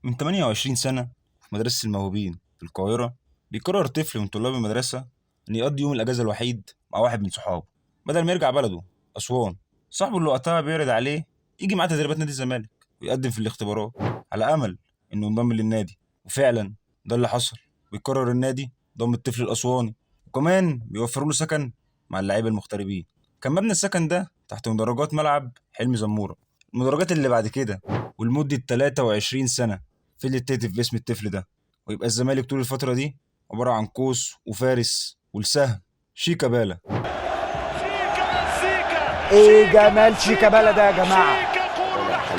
من 28 سنة في مدرسة الموهوبين في القاهرة، بيقرر طفل من طلاب المدرسة إن يقضي يوم الأجازة الوحيد مع واحد من صحابه بدل ما يرجع بلده أسوان. صاحبه اللي وقتها بيعرض عليه يجي معاه تدريبات نادي الزمالك ويقدم في الاختبارات على أمل إنه ينضم للنادي، وفعلا ده اللي حصل. بيقرر النادي ضم الطفل الأسواني، وكمان بيوفروا له سكن مع اللعيبة المغتربين. كان مبنى السكن ده تحت مدرجات ملعب حلمي زمورة، المدرجات اللي بعد كده ولمدة 23 سنة فضلت تهتف باسم الطفل ده، ويبقى الزمالك طول الفترة دي عبارة عن قوس وفارس والسهم شيكابالا. ايه جمال شيكابالا ده يا جماعة!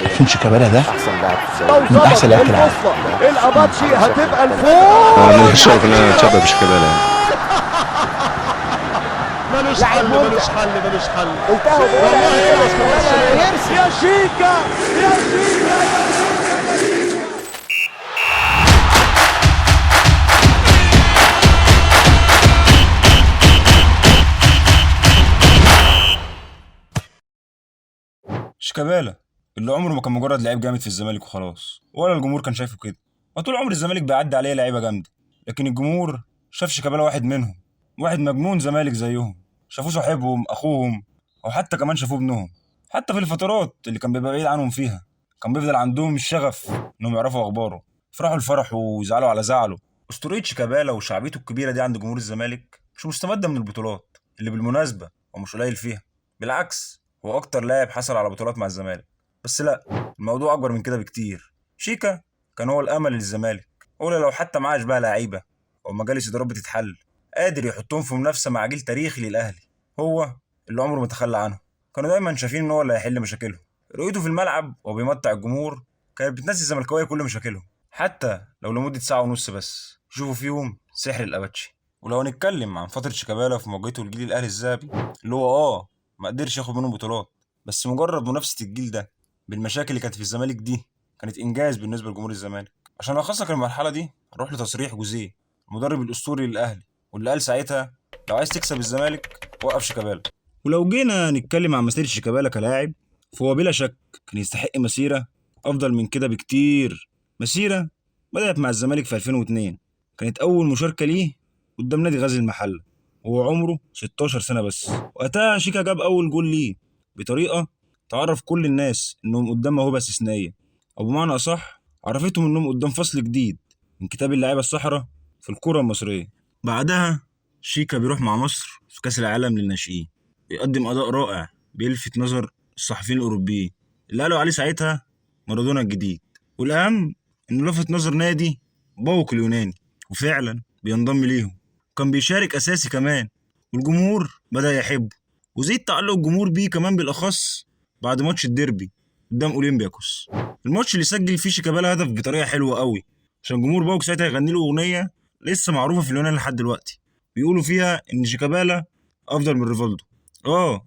فين شيكابالا ده؟ احسن لاعب في الدوري، من احسن لعيبة العالم. الاباتشي هتبقى الفوز. انا الشرف ان انا اتشبه بشيكابالا يعني. ملوش حل، ملوش حل، ملوش حل. قلتها والله يا شيكا، يا شيكا، يا شيكا. شيكابالا اللي عمره ما كان مجرد لعيب جامد في الزمالك وخلاص، ولا الجمهور كان شايفه كده. وطول عمر الزمالك بيعدي عليه لعيبة جامدة، لكن الجمهور شاف شيكابالا واحد منهم، واحد مجنون زمالك زيهم، شافوه صاحبهم، اخوهم، او حتى كمان شافوه ابنهم. حتى في الفترات اللي كان بيبقى بعيد عنهم فيها كان بيفضل عندهم الشغف انهم يعرفوا اخباره، يفرحوا لفرحه ويزعلوا على زعله. اسطورية شيكابالا وشعبيته الكبيرة دي عند جمهور الزمالك مش مستمدة من البطولات اللي بالمناسبة هو مش قليل فيها، بالعكس هو اكتر لاعب حصل على بطولات مع الزمالك. بس لا، الموضوع اكبر من كده بكتير. شيكا كان هو الامل للزمالك، ولا لو حتى معاش بقى لعيبة او مجالس ادارات بتتحل قادر يحطهم في منافسه مع جيل تاريخي للاهلي، هو اللي عمره ما تخلى عنه. كانوا دايما شايفين ان هو اللي هيحل مشاكلهم. رؤيته في الملعب وهو بيمتع الجمهور كانت بتنسي الزملكاويه كل مشاكلهم، حتى لو لمدة ساعة ونص بس يشوفوا فيهم سحر الاباتشي. ولو هنتكلم عن فترة شيكابالا في مواجهته لجيل الاهلي الذهبي اللي هو ما قدرش ياخد منهم بطولات، بس مجرد منافسه الجيل ده بالمشاكل اللي كانت في الزمالك دي كانت انجاز بالنسبة لجمهور الزمالك. عشان الخص لك المرحلة دي نروح لتصريح جوزيه المدرب الاسطوري للاهلي، واللي قال ساعتها لو عايز تكسب الزمالك وقف شيكابالا. ولو جينا نتكلم عن مسيره شيكابالا كلاعب، فهو بلا شك كان يستحق مسيره افضل من كده بكتير. مسيره بدات مع الزمالك في 2002، كانت اول مشاركة ليه قدام نادي غزل المحلة وهو عمره 16 سنة بس. وقتها شيكا جاب اول جول ليه بطريقة تعرف كل الناس انهم قدام موهبة استثنائية، او بمعنى اصح عرفتهم انهم قدام فصل جديد من كتاب اللعيبة الصحراء في الكره المصرية. بعدها شيكا بيروح مع مصر في كاس العالم للناشئين، بيقدم اداء رائع بيلفت نظر الصحفيين الاوروبيين اللي قالوا عليه ساعتها مارادونا الجديد. والاهم انه لفت نظر نادي باوك اليوناني، وفعلا بينضم ليهم، وكان بيشارك اساسي كمان، والجمهور بدا يحبه وزيد تعلق الجمهور بيه كمان، بالاخص بعد ماتش الديربي قدام اولمبياكوس، الماتش اللي سجل فيه شيكابالا هدف بطريقة حلوة قوي عشان جمهور باوك ساعتها يغني له اغنية لسه معروفة في اليونان لحد دلوقتي، بيقولوا فيها ان شيكابالا افضل من ريفالدو.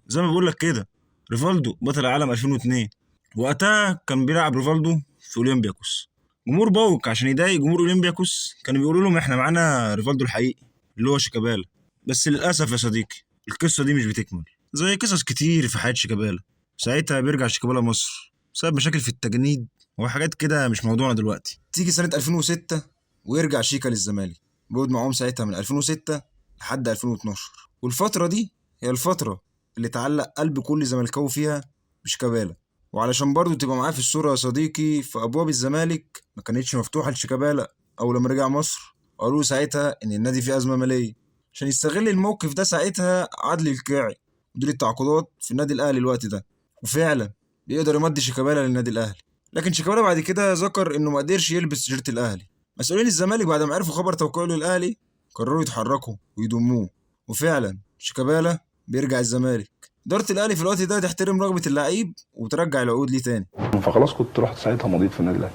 زي ما بقول لك كده، ريفالدو بطل العالم 2002، وقتها كان بيلعب ريفالدو في اولمبياكوس. جمهور باوك عشان يضايق جمهور اولمبياكوس كانوا بيقولوا لهم احنا معانا ريفالدو الحقيقي اللي هو شيكابالا. بس للاسف يا صديقي القصة دي مش بتكمل زي قصص كتير في حياة شيكابالا. ساعتها بيرجع شيكابالا مصر بسبب مشاكل في التجنيد وحاجات كده مش موضوعنا دلوقتي. تيجي سنة 2006 ويرجع شيكا للزمالك، بيقعد معاهم ساعتها من 2006 لحد 2012، والفترة دي هي الفترة اللي تعلق قلب كل زملكاوي فيها بشيكابالا. وعلشان برضو تبقى معاه في الصورة يا صديقي، فأبواب الزمالك ما كانتش مفتوحة لشيكابالا أول لما رجع مصر، وقالوا له ساعتها إن النادي فيه أزمة مالية. عشان يستغل الموقف ده ساعتها عادل الكاعي مدير التعاقدات في النادي الأهلي الوقت ده، وفعلا بيقدر يمضي شيكابالا للنادي الأهلي. لكن شيكابالا بعد كده ذكر إنه ما قدرش يلبس تيشيرت الأهلي. مسؤولين الزمالك بعد ما عرفوا خبر توقيعه للأهلي قرروا يتحركوا ويضموه، وفعلا شيكابالا بيرجع الزمالك. إدارة الأهلي في الوقت ده تحترم رغبة اللعيب وترجع العقود ليه تاني. فخلاص كنت رحت ساعتها مضيت في النادي الاهلي.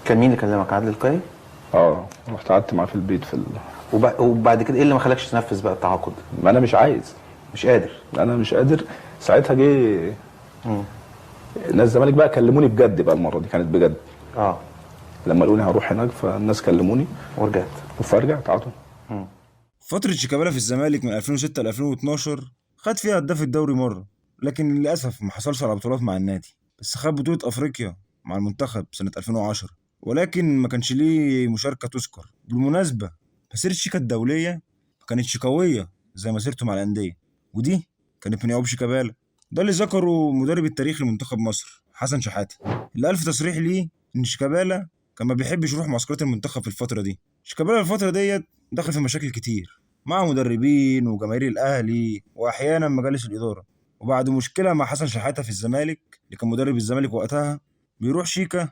كان مين اللي كلمك؟ عادل القيعي؟ رحت قعدت معاه في البيت في وبعد كده ايه اللي ما خلاكش تنفذ بقى التعاقد؟ ما انا مش عايز، مش قادر. انا مش قادر. ساعتها جه الناس الزمالك بقى كلموني بجد بقى، المرة دي كانت بجد. لما قالوا لي هروح هناك فالناس كلموني ورجعت. فرجعت على طول. فترة شيكابالا في الزمالك من 2006 ل 2012 خد فيها هداف الدوري مرة، لكن للأسف ما حصلش على بطولات مع النادي، بس خد بطولة أفريقيا مع المنتخب سنة 2010، ولكن ما كانش ليه مشاركة تذكر. بالمناسبة مسيرة شيكا الدولية ما كانتش قوية زي مسيرته مع الأندية، ودي كانت من عيوب شيكابالا. ده اللي ذكره مدرب التاريخ لمنتخب مصر حسن شحاتة، اللي قال في تصريح ليه إن شيكابالا كان ما بيحبش يروح معسكرات المنتخب في الفترة دي. شيكابالا الفترة ديت دخل في مشاكل كتير مع مدربين وجماهير الأهلي وأحيانا مجالس الإدارة، وبعد مشكلة مع حسن شحاتة في الزمالك اللي كان مدرب الزمالك وقتها، بيروح شيكا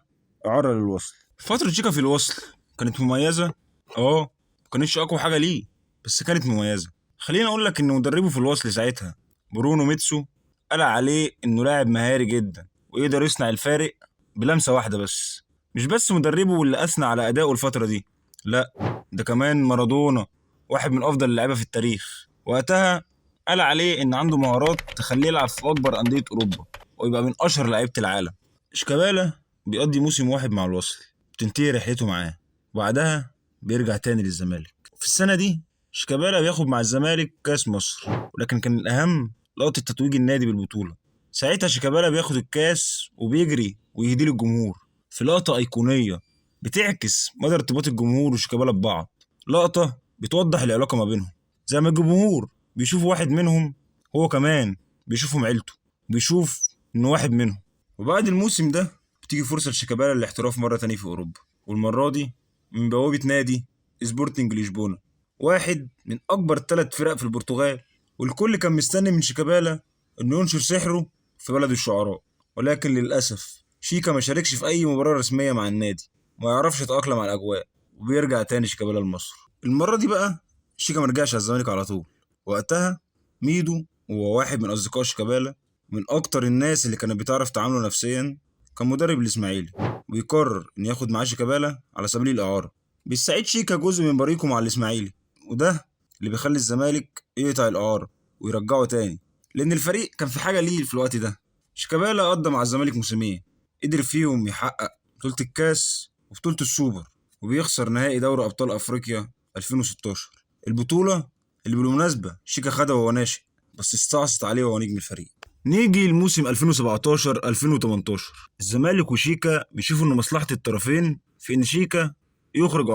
إعارة للوصل. فترة شيكا في الوصل كانت مميزة، ما كانتش أقوى حاجة ليه بس كانت مميزة. خليني أقول لك إن مدربه في الوصل ساعتها برونو ميتسو قال عليه إنه لاعب مهاري جدا ويقدر يصنع الفارق بلمسة واحدة بس. مش بس مدربه اللي أثنى على أدائه الفترة دي، لا ده كمان مارادونا واحد من أفضل اللعيبة في التاريخ وقتها قال عليه إن عنده مهارات تخليه يلعب في أكبر أندية أوروبا ويبقى من أشهر لعيبة العالم. شيكابالا بيقضي موسم واحد مع الوصل بتنتهي رحلته معاه، وبعدها بيرجع تاني للزمالك. في السنة دي شيكابالا بياخد مع الزمالك كاس مصر، ولكن كان الأهم لقطة تتويج النادي بالبطولة. ساعتها شيكابالا بياخد الكاس وبيجري ويهديه للجمهور في لقطة أيقونية بتعكس مدى ارتباط الجمهور وشيكابالا ببعض، لقطة بتوضح العلاقة ما بينهم. زي ما الجمهور بيشوف واحد منهم، هو كمان بيشوفهم عيلته، بيشوف إنه واحد منهم. وبعد الموسم ده بتيجي فرصة لشيكابالا للاحتراف مرة تانية في أوروبا، والمرة دي من بوابة نادي سبورتنج لشبونة، واحد من أكبر 3 فرق في البرتغال. والكل كان مستني من شيكابالا إنه ينشر سحره في بلد الشعراء، ولكن للأسف شيكا ما شاركش في أي مباراة رسمية مع النادي، ما يعرفش يتأقلم على الأجواء، وبيرجع تاني شيكابالا لمصر. المرة دي بقى شيكا ما رجعش على الزمالك على طول. وقتها ميدو، وهو واحد من أصدقاء شيكابالا من أكتر الناس اللي كانت بتعرف تعامله نفسيا، كان مدرب الإسماعيلي، ويقرر إن ياخد معاه شيكابالا على سبيل الإعارة. بيستعيد شيكا جزء من بريقه مع الإسماعيلي، وده اللي بيخلي الزمالك يقطع الإعارة ويرجعه تاني، لأن الفريق كان في حاجة ليه في الوقت ده. شيكابالا قضى مع الزمالك موسمين قدر فيهم يحقق بطولة الكاس وبطولة السوبر، وبيخسر نهائي دوري أبطال أفريقيا 2016، البطولة اللي بالمناسبة شيكا خدها وهو ناشئ بس استعصت عليه وهو نجم الفريق. نيجي لموسم 2017-2018، الزمالك وشيكا بيشوفوا ان مصلحة الطرفين في ان شيكا يخرج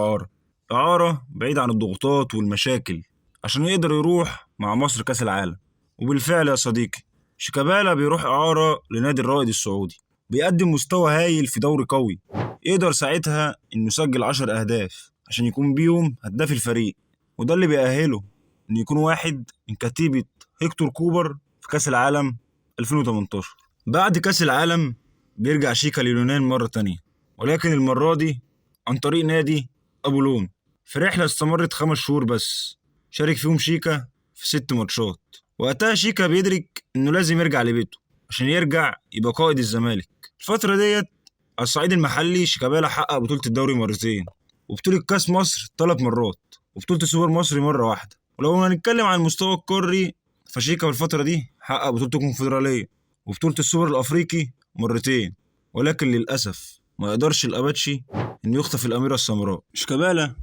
إعارة بعيد عن الضغوطات والمشاكل عشان يقدر يروح مع مصر كاس العالم. وبالفعل يا صديقي شيكابالا بيروح إعارة لنادي الرائد السعودي، بيقدم مستوى هايل في دوري قوي، يقدر ساعتها انه يسجل 10 أهداف عشان يكون بيهم هداف الفريق، وده اللي بيأهله انه يكون واحد من كتيبة هيكتور كوبر في كاس العالم 2018. بعد كاس العالم بيرجع شيكا لليونان مرة تانية، ولكن المرة دي عن طريق نادي أبولون، في رحلة استمرت 5 شهور بس شارك فيهم شيكا في 6 ماتشات. وقتها شيكا بيدرك انه لازم يرجع لبيته عشان يرجع يبقى قائد الزمالك. الفترة ديت على الصعيد المحلي شيكابالا حقق بطولة الدوري مرتين، وبطولة كاس مصر 3 مرات، وبطولة السوبر مصري مرة واحدة. ولو هنتكلم عن المستوى القاري فشيكا في الفترة دي حقق بطولة الكونفدرالية وبطولة السوبر الأفريقي مرتين، ولكن للأسف ما يقدرش الأباتشي إنه يخطف الأميرة السمراء. شيكابالا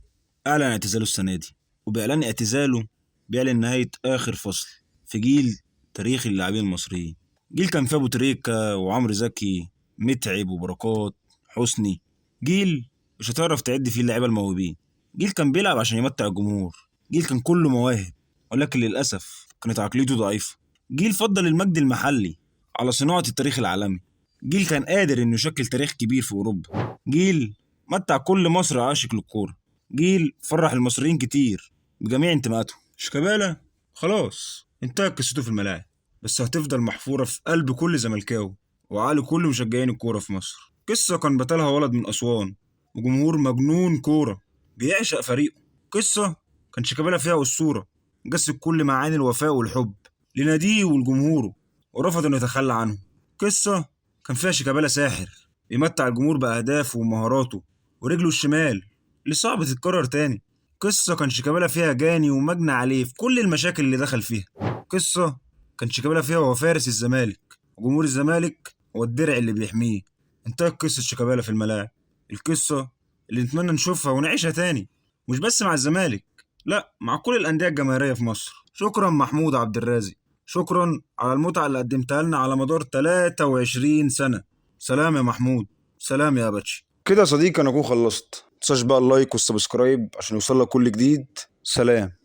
أعلن اعتزاله السنة دي، وبإعلان اعتزاله بيعلن نهاية آخر فصل في جيل تاريخ اللاعبين المصريين. جيل كان فيه أبو تريكة وعمرو زكي، متعب وبركات، حسني، جيل مش هتعرف تعد فيه اللعيبة الموهوبين، جيل كان بيلعب عشان يمتع الجمهور، جيل كان كله مواهب ولكن للأسف كانت عقليته ضعيفة، جيل فضل المجد المحلي على صناعة التاريخ العالمي، جيل كان قادر إنه يشكل تاريخ كبير في أوروبا، جيل متع كل مصر عاشق للكورة، جيل فرح المصريين كتير بجميع انتماءاتهم. شيكابالا خلاص انتهت قصته في الملاعب، بس هتفضل محفورة في قلب كل زملكاوي وعقل كل مشجعين الكورة في مصر. قصة كان بطلها ولد من أسوان وجمهور مجنون كورة بيعشق فريقه، قصة كان شيكابالا فيها أسطورة جسد كل معاني الوفاء والحب لناديه ولجمهوره ورفض انه يتخلى عنه. قصة كان فيها شيكابالا ساحر بيمتع الجمهور بأهدافه ومهاراته ورجله الشمال اللي صعب تتكرر تاني. قصة كان شيكابالا فيها جاني ومجنى عليه في كل المشاكل اللي دخل فيها. قصة كان شيكابالا فيها هو فارس الزمالك وجمهور الزمالك هو الدرع اللي بيحميه. انتهت قصة شيكابالا في الملاعب، القصة اللي نتمنى نشوفها ونعيشها تاني، مش بس مع الزمالك، لا مع كل الأندية الجماهيرية في مصر. شكرا محمود عبد الرازق، شكرا على المتعة اللي قدمتها لنا على مدار 23 سنة. سلام يا محمود، سلام يا باتشي. كده يا صديقي انا اكون خلصت. متنساش بقى ال like وال subscribe عشان يوصلك كل جديد. سلام.